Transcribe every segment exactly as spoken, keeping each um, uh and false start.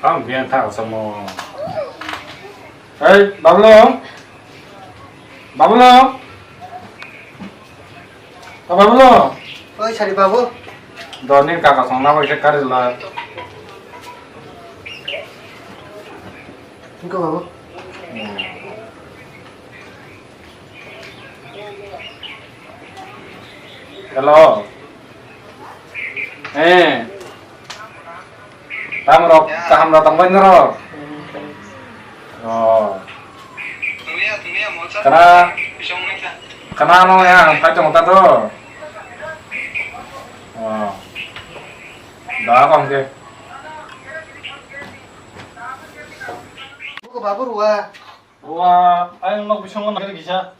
Ang biang kha samo. Hei, Bablu. Bablu. O Bablu. Oi, sari babu. Doni kaka song na bai kari la. Engko babu. Hello. Eh. Tamo rok kaham rok tongbai norok. Oh. Kana, kana no ya, ang pai tong ta do. Oh. Da kong ke. Buku babu ruwa. Ruwa, ayang nok bisingo nang kisa.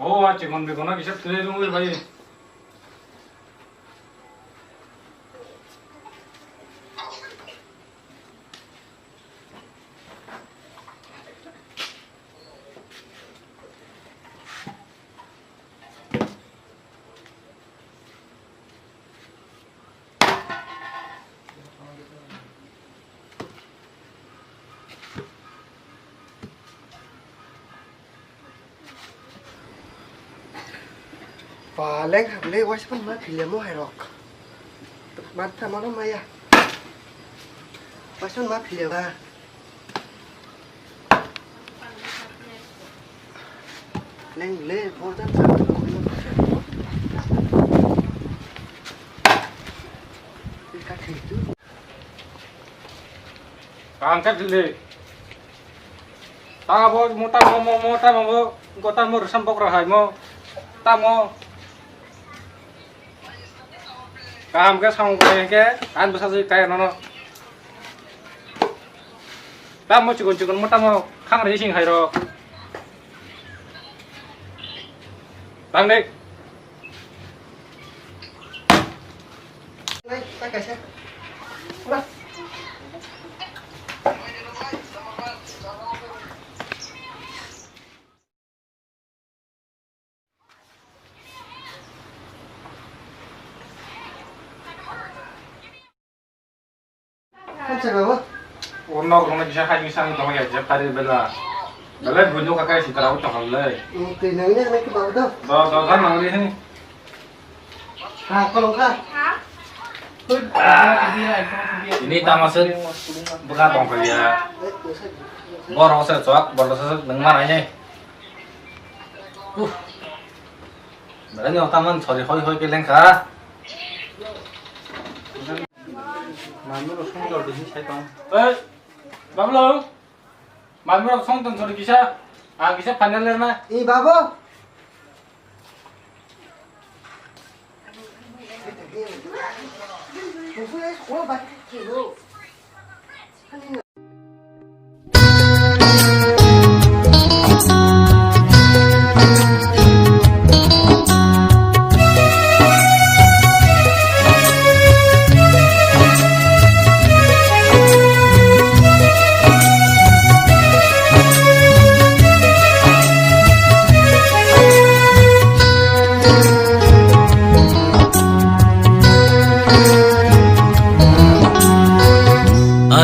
Oh, a chikon bikon na kisa twi rung bai. Paleng hak le waisa pan ma philemo hai rok. Matha mano maya. Waisa pan ma phileba. Leng le, bo jan sa. Kaham khe dili. Tamo bo, mo tamo, mo, mo tamo bo, go tamo rwsam bokra hai mo. Tamo. Kaham khe samung khe, ang bwsa jwi kaya nono. Tamo chikon chikon mo tamo, khang rwi sing hai rok. Tang de. Hamsa babu. O nok rwna kisa hai kisa ang tongya je pari bela. Belai buino kakai sitara o tokol le. Twi nangni nang ki babu do. Do do do nangri hin. Ha kolong kha. Ini tama se bwkha tongkha ya. Borok se chwk borok se nwng manai ne. Belai no taman sori hoi hoi ke lengkha. Manwi rok song jor di sai tong. Oi, Bablu. Manwi rok song tong sori kisa. Ang kisa final lerna. I babu.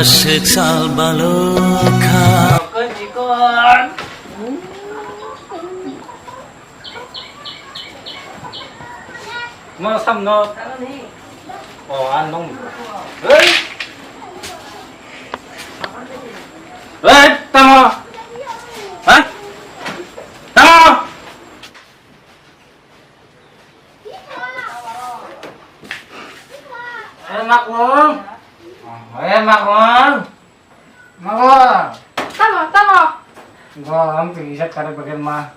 Aswk sal balokha. Ma samno. O, an dong. Hei. Hei, tamo. Ha? Tamo. Eh, Makung. Eh, Makung. Makung. Tamo, tamo. Go, ang tu isa kare pakai ma.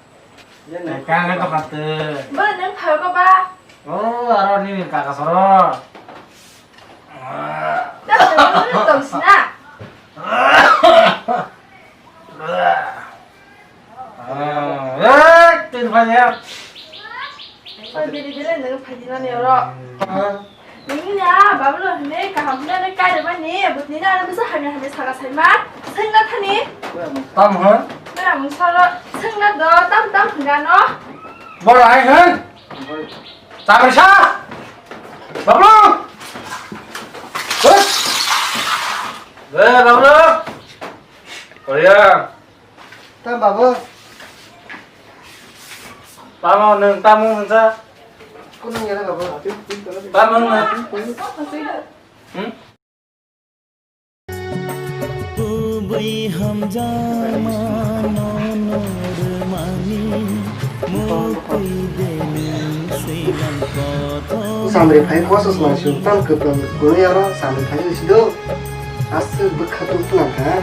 Kang itu kata. Ba, nang phai ko ba. Oh, aro ni kaka soro. Tamo, nang tong sina. Ah, eh, tin phai ya. Oi, bini bini nang phai dina ni oro. Ah. Nini ya, Bablu hwnwi kaham hwnwi kairimani, bwtwi na ano bwsa hamya hamya saka saima, swngna thani. Tam hwn? Bera mung soro, swngna do, tam tam hwnga no. Boro hai hwn? Chamrisa! Bablu! Hut! Be, Bablu! Korea! Tam babu. Tamo nwng, tamo nwng sa. Kunung ya babu. Tamo nwng. Hmm? Kubui hamjama nono rwmani, mukui de nwng swilang kothoma. Samri phai kosos ma sung tam kwpang kunu yaro samri phai sido. Aswk bwkha tong phlang kha.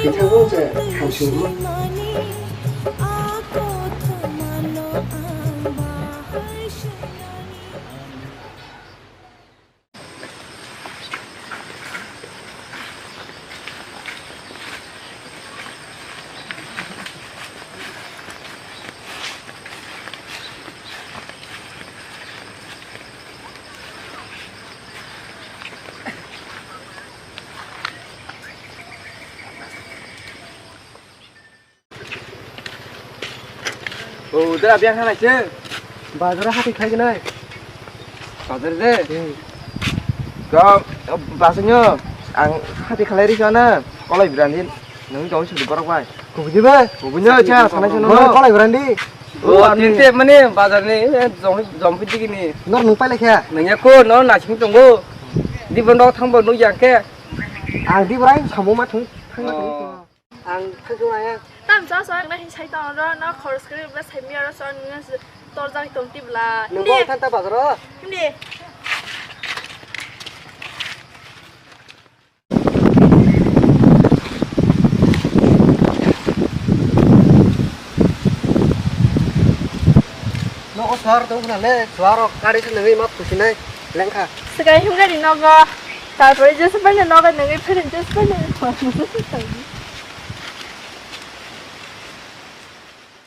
Khaitha bo je hamsung bo. O, dera biyang hanai se. Bazar hati khai gnai. Bazar de? Hmm. Ko, bazar nyo, ang hati khalai ri sana, kolai brandin, nung jong sudi borok bai. Kubuni bai? Kubuni cha, sanai sana. Kolai brandi? O, ani tinte mane bazar ni, jom, jom piti gini. Nor nung pai lekha? Nanya ko, nor nasing tonggo. Di bondo thangbo nung yang ke. Ang di brai, samu ma thung, thang ma thung. Oh. Ang thangkhe maya. Tam sa sa ang nahi sai tong ro no khoroksa kwrwi bwla sai miya ro so nungya se torjak tong tibla. Nungbo thanta bazaro. Hindi. Nogo sor tong khna le, suarok kari se nangwi ma phusinai lengkha. Swkai himgari nogo. Tarpore jesa paina nogo nangwi phirun jesa paina.